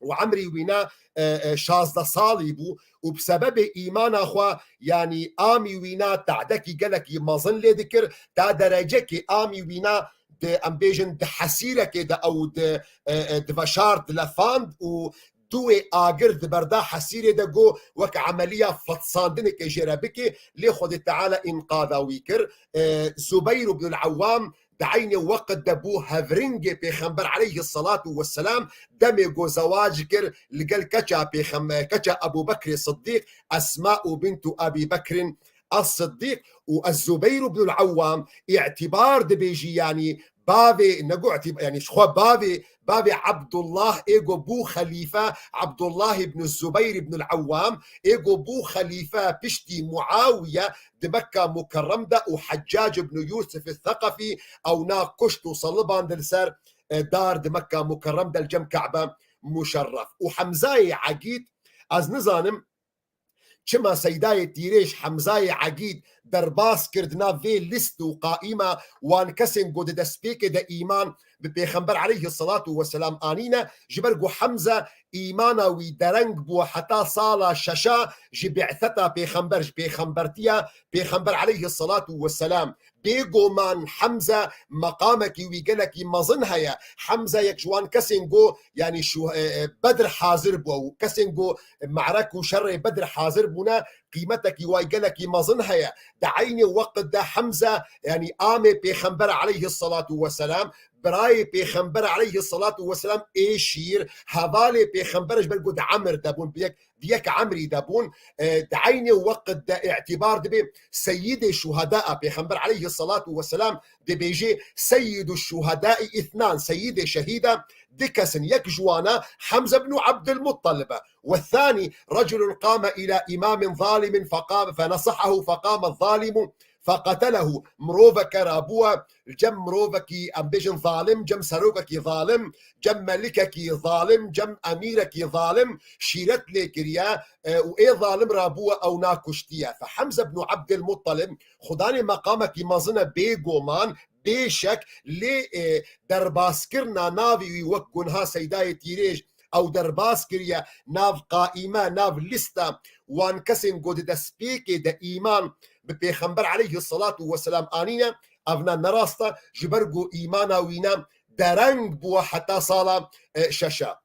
û emrî wîna, e, e, şazdeh salî bû û bi sebebê îmana xwe, yanî amî wîna tehdekî gelekî mezin lê dikir, ta derecekê amî wîna di, em bêjin, di hesîrekê de ew di, e, e, diveşart, dilefand û duwê agir di berda hesîrê de got, wek emeliya fetsandinekê jê re bike, lê Xwedê Teala înqada wî kir. E, Zubeyr ibn el-Ewwam di eynê weqt de bû hevringê Pêxember aleyhisselatu vesselam, demê ku zewac kir li gel keça pêxem-, keça Ebû Bekrê Siddîq, Esma'u bintu Ebî Bekrin Es-Siddîq û Ez-Zubeyr ibnul Awwam îtibar dibêjî, yanî bavê, ne got îtibar, yanî ji xwe bavê, bavê Abdullah ê ku bû xelîfe, Abdullah ibn Zubeyr ibnul Awwam ê ku bû xelîfe piştî Muawiye di Mekka Mukerrem de û Heccac ibn Yusuf Seqefî ewna kuşt û saliband li ser, e, dar di Mekka Mukerrem de li cem Ka'be Muşerref. Û Hemzayê Egîd, ez nizanim çima Seydayê Tîrêj Hemzayê Egîd derbas kir di nav vê list û qaîma wan kesên ku di destpêkê de îman bi Pêxember aleyhisselatu vesselam anîne, ji ber ku Hemze îmana wî dereng bû heta sala şeşa ji bi'seta Pêxember, ji pêxembertiya Pêxember aleyhisselatu vesselam. Bêguman Hemze meqamekî wî gelekî mezin heye. Hemze yek ji wan kesên ku, yanî şu, e, e, Bedr hazir bû û kesên ku me'rek û şerê Bedr hazir bûne, qîmetekî way gelekî mezin heye. Di eynê weqt de Hemze, yanî amê Pêxember aleyhisselatu vesselam, birayê Pêxember aleyhisselatu vesselam ê şîr, hevalê Pêxember ji ber ku di emir de bûn, bi yek, di yek emrî de bûn, e, di eynê weqt de îtibar dibe Seyyidê Şuheda a Pêxember aleyhisselatu vesselam dibêje Seyyidu Şuhedai ithnan, Seyyidê Şehîda di kesin, yek ji wana Hemze ibn Abdülmuttalib e. Ve thani, reculun qame ila imamin zalimin feqam-, fenesahahu feqame zalimu feqetelehu. Miroveke rabûye li cem mirovekî, em bêjin zalim, cem serokekî zalim, cem melikekî zalim, cem emîrekî zalim şîret lê kiriye, e, û ê zalim rabûye ewna kuştiye. Fe Hemze ibn Abdülmuttalib, xudanê meqamekî mezin e bêguman, bêşek, lê, e, derbaskirina navê wî wek gunha Seydayê Tîrêj ew derbas kiriye nav qaîme, nav lîsta wan kesên ku di destpêkê de îman bi Pêxember aleyhisselatu vesselam anîne, evna ne rast e, ji ber ku îmana wî ne dereng bûye heta sala, e, şeşa.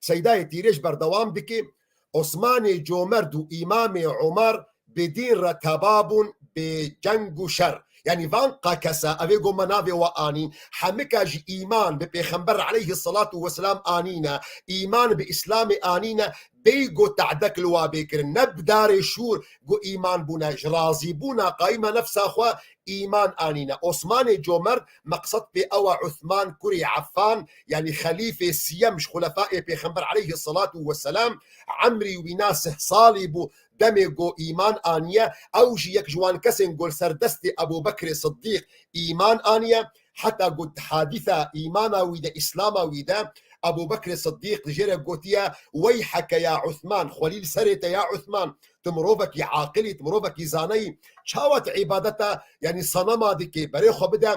Seydayê Tîrêj berdewam dike, Osmanê Comerd û Îmamê Omer bi dîn re teba bûn, bi ceng û şer. Yanî van qakesa, evê ku me navê we anîn, hemika jî îman bi Pêxember aleyhisselatu vesselam anîne, îman bi Îslamê anîne, bêy ku tehdek li wa bê kirin, ne bi darê şûr ku îman bûne, ji razîbûna qayîma nefsa xwe îman anîne. Osmanê Comerd, meqsed pê ew e Uthman kurê Affan, yanî xelîfê siyem ji xulefayê Pêxember aleyhisselatu vesselam, emrî wîna sih salî bû, demê ku îman aniye, ew jî yek ji wan kesên ku li ser destê Ebû Bekrê Siddîq îman aniye, heta ku di hadîsa îmana wî de, îslama wî de, Ebû Bekrê Siddîq li jê re gotiye, "Weyheke ya Uthman, xwelî li serê te ya Uthman, tu mirovekî aqil î, tu mirovekî zane yî, çawa tu îbadeta, yanî senema dikê, berê xwe bide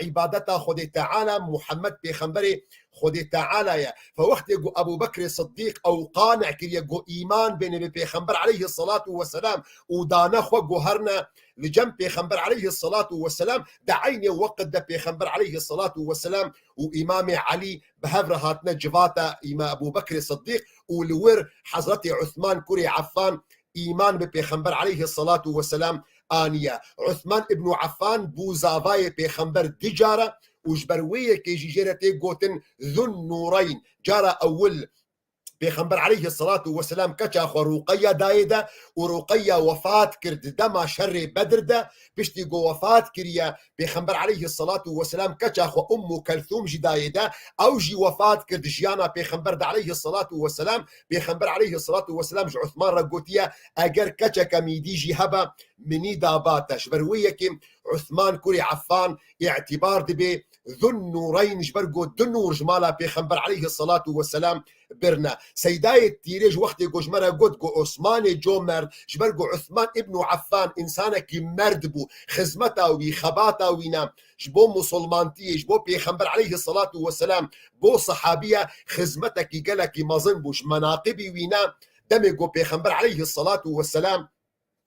îbadeta Xwedê Teala, Muhammed Pêxemberê Xwedê Teala ye." Fe wextê ku Ebû Bekrê Siddîq ew qane kiriye ku îman bêne bi Pêxember aleyhisselatu vesselam û dane xwe guherine li cem Pêxember aleyhisselatu vesselam, di eynê weqt de Pêxember aleyhisselatu vesselam û Îmamê Elî bi hev re hatine civata Îma Ebû Bekrê Siddîq û li wir Hezretê Uthman kurê Affan îman bi Pêxember aleyhisselatu vesselam aniye. Uthman ibn Affan bû zavayê Pêxember du cara û ji ber wê yekê jî jê re tê gotin Zun Nûreyn. Cara ewil Pêxember aleyhisselatu vesselam keça xwe Ruqeyya dayê de û Ruqeyya wefat kir di dema şerê Bedr de. Piştî ku wefat kiriye, Pêxember aleyhisselatu vesselam keça xwe Ummu Kelthûm jî dayê de. Ew jî wefat kir di jiyana Pêxember de aleyhisselatu vesselam. Pêxember aleyhisselatu vesselam ji Uthman re gotiye, "Eger keçeke mîdî jî hebe, minî da ba te." Ji ber wê yekê Uthman kurê Affan îtibar dibe Zun Nûreyn, ji ber ku du nûr ji mala Pêxember aleyhisselatu vesselam birine. Seydayê Tîrêj wextê ku ji me re got ku Osmanê Comerd, ji ber ku Uthman ibn Affan însanekî merd bû, xizmeta wî, xebata wî ne ji bo musulmantiyê, ji bo Pêxember aleyhisselatu vesselam, bo sehabiye xizmetekî gelekî mezin bû, ji menaqibî wî ne, demê ku Pêxember aleyhisselatu vesselam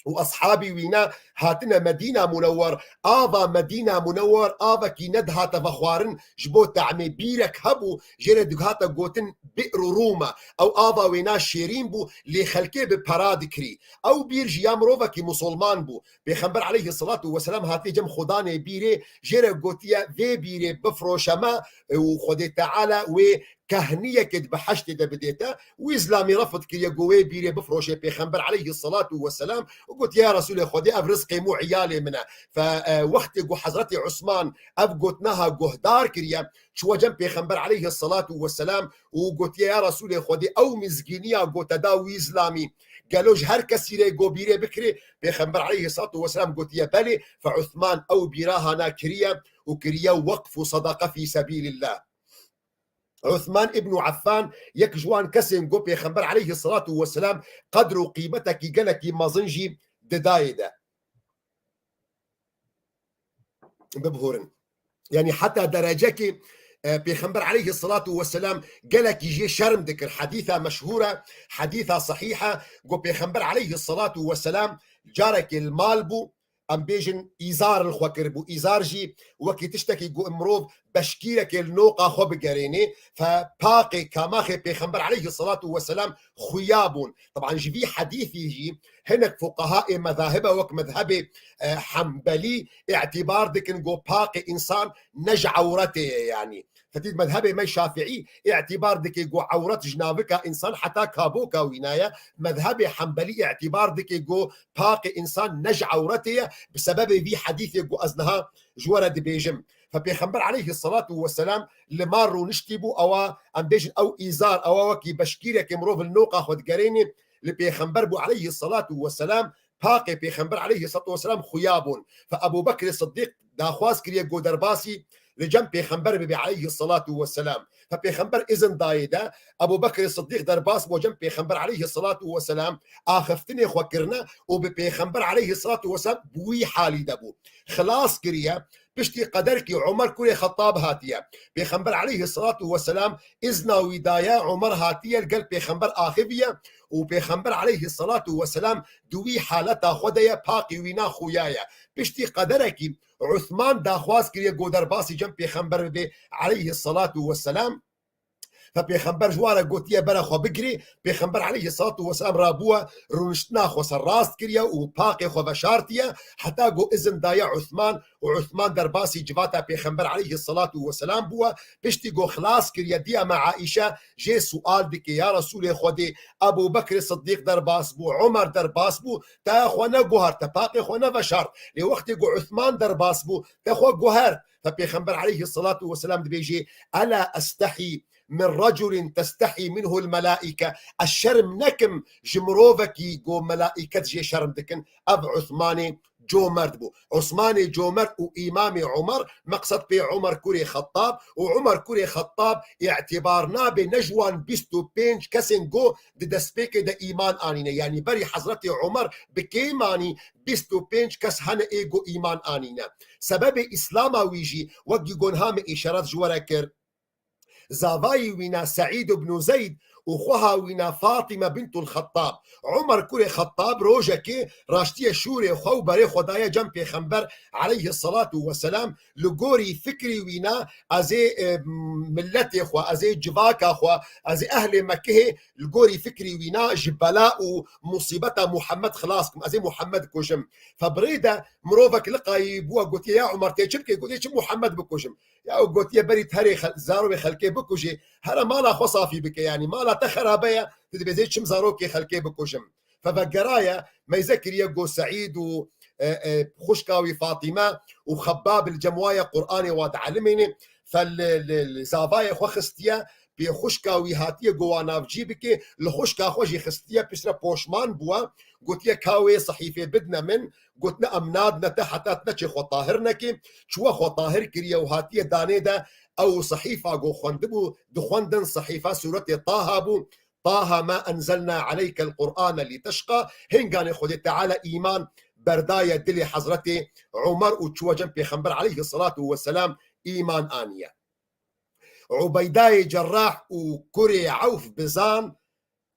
û eshabî wîna hatine Medîna Munewwer. Ava Medîna Munewwer avekî nedihate vexwarin, ji bo tehmê bîrek hebû, jê re dihate gotin Bi'ru Rûme. Ew ava wêna şêrîn bû, lê xelkê bi pera dikirî. Ew bîr jî ya mirovekî musulman bû. Pêxember aleyhisselatu vesselam hatiye cem xudanê bîrê, jê re gotiye, vê bîrê bifroşe me û Xwedê Teala wê kehniyekê di biheştê de bidê te. Wî zlamî refd kiriye, got wê bîrê bifroşê Pêxember aleyhisselatu vesselam û got, ya Resûlê Xwedê, ev rizqê min û iyalê min e. Fe, e, wextê ku Hezretê Usman ev gotina ha guhdar kiriye, çûye cem Pêxember aleyhisselatu vesselam û gotiye, ya Resûlê Xwedê, ew mizgîniya ku te da wî zlamî, gelo ji her kesî re ku bîrê bikirê? Pêxember aleyhisselatu vesselam gotiye, belê. Fe Usman ew bîra hana kiriye û kiriye weqf û sedeqe fî sebîlillah. Usman îbn Affan yek ji wan kesên ku Pêxember aleyhisselatu vesselam qedr û qîmetekî gelekî mezin jî didayê de. Bibihûrin. Yanî heta derecekî, e, Pêxember aleyhisselatu vesselam gelekî jê şerm dikir. Hedîsa meşhûr e, hedîsa sehîh e, ku Pêxember aleyhisselatu vesselam carekê li mal bû, em bêjin îzar li xwe kiribû. Îzar jî wekî tiştekî ku mirov beşkîrekê li noqa xwe bigerênê. Fe paqê kamaxê Pêxember aleyhisselatu vesselam xuya bûn. Teban ji vî hedîsî jî hinek fuqahaê mezahibe wek mezhebê, e, Hembelî îtîbar dikin ku paqê însan ne ji ewretê ye yanî. Fetî di mezhebê me Şafiî îtîbar dike ku ewret ji navika însan heta kaboka wîna ye. Mezhebê Hembelî îtîbar dike ku paqê însan ne ji ewretê ye, bi sebebê vî hedîsê ku ez niha ji we re dibêjim. Fe Pêxember aleyhisselatu vesselam li mal rûniştî bû, ewa em bêjin ew îzar, ewa wekî beşkîrekê mirov li noqa xwe digerênê, li Pêxember bû aleyhisselatu vesselam, paqê Pêxember aleyhisselatu vesselam xuya bûn. Fe Ebû Bekrê Sidîq daxwaz kiriye ku derbasî li cem Pêxember bibe aleyhisselatu vesselam. Fe Pêxember izin dayê de, Ebû Bekrê Sidîq derbas bû cem Pêxember aleyhisselatu vesselam, axiftinê xwe kirine û bi Pêxember aleyhisselatu vesselam bi wî halî de bû. Xilas kiriye, piştî qederkî Umer kurê Xettab hatiye. Pêxember aleyhisselatu vesselam izna wî daye, Umer hatiye li gel Pêxember axiviye û Pêxember aleyhisselatu vesselam di wî haleta xwe de ye, paqî wîna xuya ye. Piştî qederekî Usman daxwaz kiriye ku derbasî cem Pêxember bibe aleyhisselatu vesselam. Fe Pêxember ji wan re gotiye bere xwe bigirê. Pêxember aleyhisselatu vesselam rabûye, rûniştina xwe serrast kiriye û paqê xwe veşartiye, heta ku izin daye Usman û Usman derbasî civata Pêxember aleyhisselatu vesselam bûye. Piştî ku xilas kiriye, diya me Aîşe jê sual dike, ya Resûlê Xwedê, Ebû Bekrê Sidîq derbas bû, Umer derbas bû, te xwe neguhert, te paqê xwe neveşart. Lê wextê ku Usman derbas bû, te xwe guhert. Fe Pêxember aleyhisselatu vesselam dibêje, ela estehî min reculin testehî minhul melaîke. Ez şerm nekim ji mirovekî ku melaîket jê şerm dikin. Ev Usmanê comerd bû. Usmanê comerd û îmamê Umer, meqsed pê Umer kurê Xettab, û Umer kurê Xettab îtîbar nabe ne ji wan bîst û pênc kesên ku di destpêkê de îman anîne. Yanî berî Hezretê Umer bi kêmanî bîst û pênc kes hene ê ku îman anîne. Sebebê Îslama wî jî wekî gonha min îşaret ji we re kir. Zavayî wîna Seîd ibn Zeyd û xweha wîna Fatîme bintul Xettab. Umer kurê Xettab rojekê raştiye şûrê xwe û berê xwe daye cem Pêxember aleyhisselatu vesselam, li gorî fikrî wîna ez ê, e, miletê xwe, ez ê civaka xwe, ez ê ehlê Mekihê li gorî fikrî wîna ji bela û musîbeta Muhammed xilas kim, ez ê Muhammed kujim. Fe birê de mirovek liqayî bûye gotiye, ya Umer, tê çi bikê? Gotiye, çi Muhammed bikujim? Ya û gotiye, berî tu herê xel-, zarokê xelkê bikujê, here mala xwe safî bike, yanî mala te xerabe ye, tu dibê ez ê çim zarokê xelkê bikujim. Fe vegeraye, meyze kiriye got Seîd û, e, e, xwişka wî Fatîme û Xebbab li cem wa ye Qur'anê wa dielimêne. Fe li, li, li zavayê xwe xistiye, pê xwişka wî hatiye got wa navcî bike, li xwişka xwe jî xistiye, piştre poşman bûye, gotiye ka wê sehîfê bidine min, gotine em nadine te heta tu neçê xwe tahir nekî, çûye xwe tahir kiriye û hatiye danê de, ew sehîfa got xwendibû, dixwendin, sehîfa sûretê Taha bû, Taha ma enzelna aleykel Qur'ane liteşqa, hinganê Xwedê Teala îman berdaye dilê Hezretê Umer û çûye cem Pêxember aleyhisselatu vesselam îman aniye. Ubeydayê Cerrah û kurê Ewf bizan,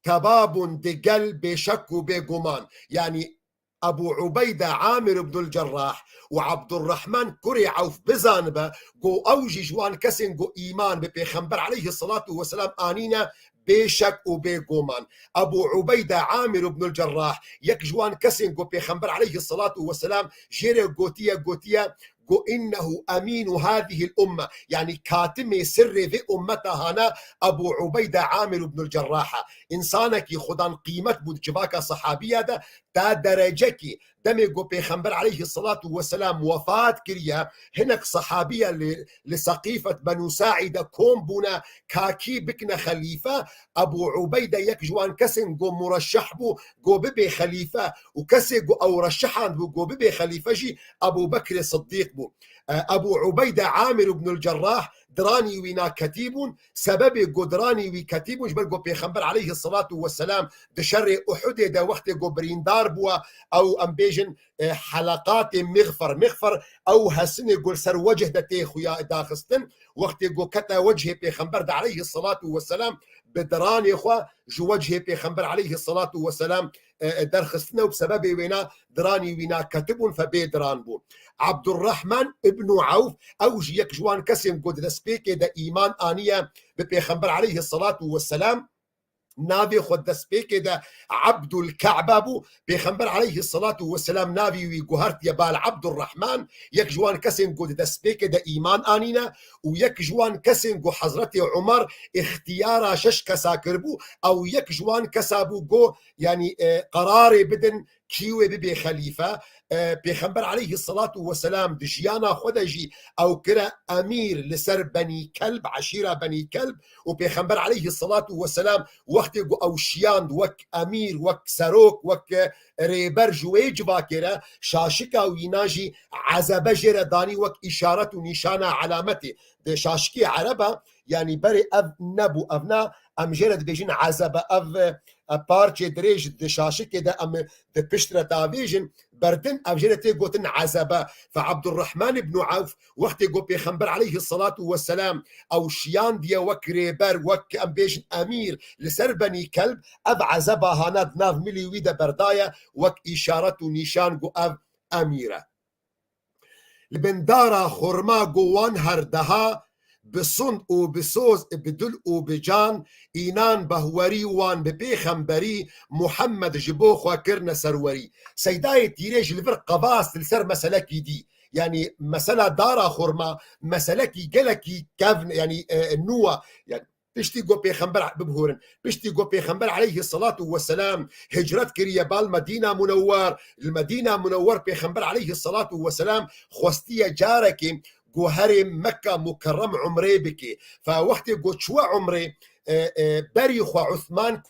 tebabûn digel bêşek û bêguman. Yanî Ebû Ubeyde Amir ibnul Cerrah û Ebdurrahman kurê Ewf bizanibe, go ew jî ji wan kesên go îman bi Pêxember aleyhisselatu vesselam anîne, bê şek û bê goman. Ebû Ubeyde Amir ibnul Cerrah, yek ji wan kesên go Pêxember aleyhisselatu vesselam jê re gotiye, gotiye, go, "Innehu emînu hâzihil umme." Yanî katimê sirrê vê ummeta hane Ebû Ubeyde Amir ibnul Cerrah e. Însanekî xudan qîmet bû di civaka sehabiya de, ta derecekî demê ku Pêxember aleyhisselatu vesselam wefat kiriye, hinek sehabiya li, li Seqîfet Benû Saîde kom bûne, ka kî bikine xelîfe, Ebû Ubeyde yek ji wan kesên ku mureşşeh bû, ku bibê xelîfe û kesê ku ew reşihand bû, ku bibê xelîfe jî Ebû Bekrê Siddîq bû. E, Ebû Ubeyde Amir ibnul Cerrah diranî wî na ketî bûn. Sebebê ku diranî wî ketî bûn, ji ber ku Pêxember aleyhisselatu vesselam di şerê Uhudê de wextê ku birîndar bûwa, ew em bêjin, e, heleqatê mixfer. Mixfer ew hesinê ku li ser wecih de tê xuya daxistin. Wextê ku kete wecihê Pêxember de aleyhisselatu vesselam bi diranê xwe ji wecihê Pêxember aleyhisselatu vesselam, e, e, derxistine û bi sebebê wêna diranî wî na ketibûn, fe bê diran bû. Abdurrahman ibnu Awf, ew jî yek ji wan kesên ku di destpêkê de îman aniye bi Pêxember aleyhisselatu vesselam, navê xwe destpêkê de Abdul Ka'be bû. Pêxember aleyhisselatu vesselam navî wî guhertiye bal Abdurrahman, yek ji wan kesên ku di destpêkê de îman anîne û yek ji wan kesên ku Hezretê Umar îxtiyara şeş kesa kiribû, ew yek ji wan kesa bû ku, yanî, e, qerarê bidin kî wê bibê xelîfe. E, Pêxember aleyhisselatu vesselam di jiyana xwe de jî ew kire emîr li ser Benî Kelb, eşîra Benî Kelb, û Pêxember aleyhisselatu vesselam wextê ku ew şiyand wek emîr, wek serok, wek, e, rêber ji wê civakê re, şaşika wîna jî ezebe jê re danî wek îşaret û nîşana elametê. Di şaşikê ereba, yanî berê ev nebû, ev na, em jê re dibêjin ezebe, ev, e, parçê dirêj di şaşikê de em di pişt re tavêjin, berdin, ev jê re tê gotin ezebe. Fe Abdurrahman ibn Awf, wextê ku Pêxember aleyhisselatu vesselam ew şiyandiye wek rêber, wek em bêjin emîr li ser Benî Kelb, ev ezeba hana di nav milî wî de berdaye, wek îşaret û nîşan ku ev emîr e. Li bin dara xurma ku wan her deha, bi sund û bi soz, bi dil û bi can, înan behwerî wan bi pêxemberî, Muhammed ji bo xwe kirine serwerî. Seydayê Tîrê ji li vir qevast li ser meselekî dî. Yanî mesela dara xurma, meselekî gelekî kevn, yanî, e, nû e. Yanî piştî ku Pêxember, bibihûrin, piştî ku Pêxember aleyhisselatu vesselam hicret kiriye bal Medîna Munewwer, li Medîna Munewwer Pêxember aleyhisselatu vesselam xwestiye carekê ku herê Mekka Mukerrem umrê bike. Fe wextê ku çûye umrê, e, e, berî xwe Uthman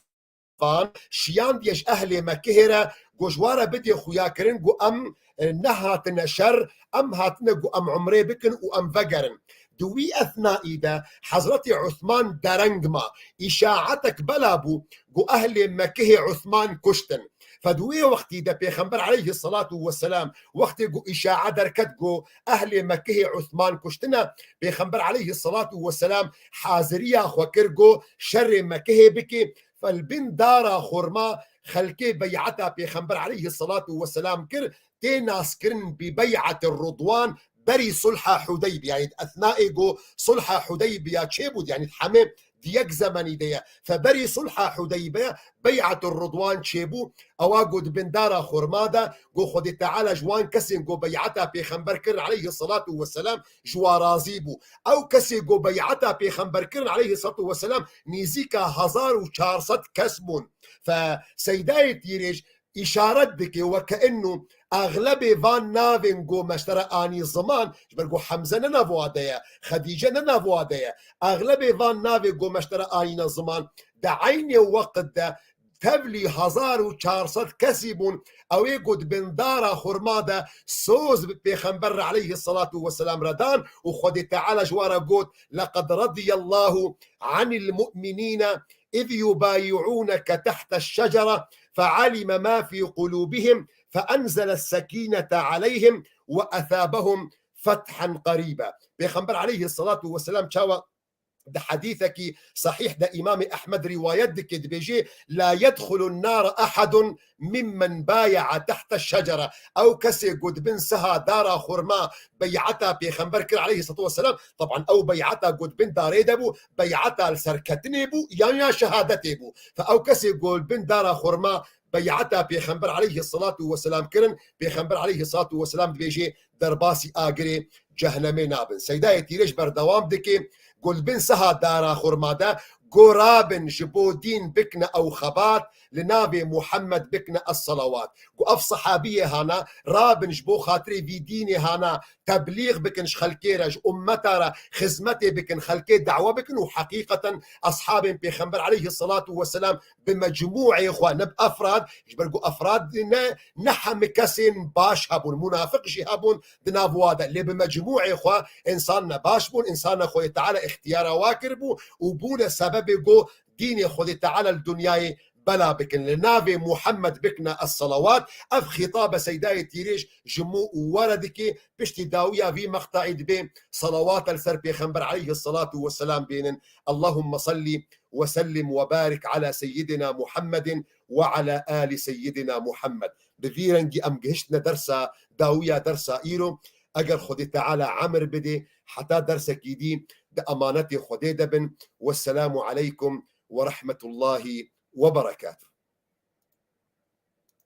Affan şiyandiye ji ehlê Mekkehê re, ku ji wan re bidê xuyakirin ku em, e, nehatine şer, em hatine ku em umrê bikin û em vegerin. Di wî esnaî de Hezretî Uthman dereng ma, îşaetek bela bû ku ehlê Mekkehê Uthman kuştin. Fe di wê wextî de Pêxember aleyhisselatu vesselam wextê ku îşae derket ku ehlê Mekkehê Uthman kuştine, Pêxember aleyhisselatu vesselam haziriya xwe kir ku şerê Mekkehê bike. Fe li bin dara xurma xelkê beyata Pêxember aleyhisselatu vesselam kir, tê naskirin bi bey'etir Ridwan, berî sulha Hudeybiye, yanî di esnaê ku sulha Hudeybiye çêbû, yanî hemê di yek zemenî de ye. Fe berî sulha Hudeybiye bey'etir Ridwan çêbû, ewa ku di bin dara xurma de ku Xwedê Teala ji wan kesên ku bey'eta Pêxember kirin aleyhisselatu vesselam ji wan razî bû. Ew kesê ku bey'eta Pêxember kirin aleyhisselatu vesselam nîzîka hezar û çar sed kes bûn. Fe Seydayê Tîrêj îşaret dike weke innu exlebê van navên ku me ji te re anî ziman, ji ber ku Hemze ne nav wa de ye, Xedîce ne nav wa de ye. Exlebê van navê ku me ji te re anîne ziman, di eynê weqt de tevlî hezar û çar sed kesî bûn, ew ê ku di bin dara xurma de soz bi Pêxember re aleyhisselatu vesselam re dan û Xwedê Teala ji wan re got, "Leqed radiyallahu anil mu'minîne iz yubayi'ûneke tehteş şecere fe'alime ma fî qulûbihim fe'enzele sekinete aleyhim ve esabehum fethen qerîbe." Pêxember aleyhisselatu vesselam çawa di hedîsekî sahîh de Îmamê Ehmed rîwayet dike, dibêje, "La yedxulu nara ehadun mimmen baya'a tehte şecere." Ew kesê ku di bin seha dara xurma bey'eta Pêxember kir aleyhissalatu vesselam, teban ew bey'eta ku di bin darê de bû, bey'eta li serketinê bû, yan ya şehadetê bû. Fe ew kesê ku li bin dara xurma bey'eta Pêxember aleyhissalatu vesselam kirin, Pêxember aleyhissalatu vesselam dibêje, derbasî agirê cehnemê nabin. Seydayê Tîrêj berdewam dike, ku li bin seha dara xurma de, ku rabin ji bo dîn bikne ew xebat, li navê Muhammed bikne es-salawat. Ku ev sehabiyê hana, rabin ji bo xatirê vî dînê hana, teblîx bikin ji xelkê re, ji ummeta re xizmetê bikin, xelkê dawe bikin û heqîqeten eshabên Pêxember aleyhissalatu vesselam bi mecmûê xwe, ne bi efrad, ji ber ku efrad ne, ne hemî kesên baş hebûn, munafiq jî hebûn di nav wa de. Lê bi mecmûê xwe însan ne baş bûn, însan ne Xwedê Teala îxtiyara wa kiribû û bûne sebebê ku dînê Xwedê Teala li dinyayê bela bikin. Li navê Muhammed bikne es-salawat. Ev xîtabe Seydayê Tîrêj ji min û we re dike. Piştî dawiya vî meqtaî dibê salawat li ser Pêxember aleyhissalatu vesselam bênin. Allahümme salli ve sellim ve barik ala seyyidina Muhammedin ve ala ali seyyidina Muhammed. Bi vî rengî em gihiştine dersa dawiya dersa îro. Eger Xwedê Teala emir bidê, heta dersekî dî di emanetê Xwedê de bin. Wesselamu aleykum ve rahmetullahi ve berekatuh.